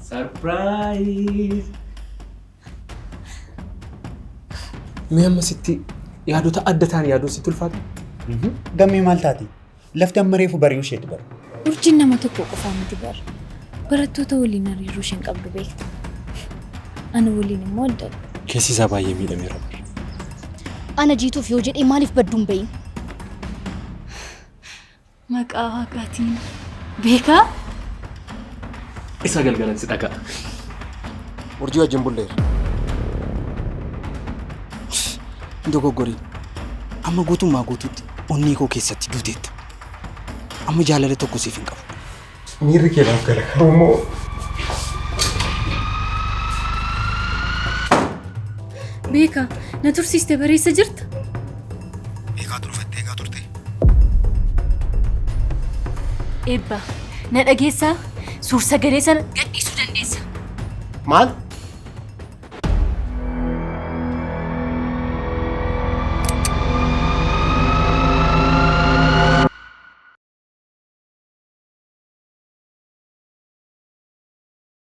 Surprise! Mee amma sitti yaadota adda ta'an yaaduun sitti ulfaata? Gammee maal taate? Lafti amma reefu bari'uu isheeti bara. Urjiin nama tokko qofaa miti bara. Barattoota waliin hariiroo isheen qabdu beekta. Ana waliin immoo addadha. Keessi isaa baay'ee miidhameera bara. Ana jiituuf yoo jedhee maaliif badduun bahin? Maqaa waaqaatiin. Beekaa? Isa galgalan si dhaga'a. Urjii wajjin bulleera. Hin dogoggoriin. Amma guutummaa guutuutti onnee koo keessatti duuteetta. Amma jaalala tokko siif hin qabu. Miirri kee naaf gala garuu immoo Beekaa, na tursiiste bareessa jirta? Eegaa turfattee eegaa turte. Eebba, na dhageessaa? Suur sagalee sana gadhiisuu dandeessa. Maal?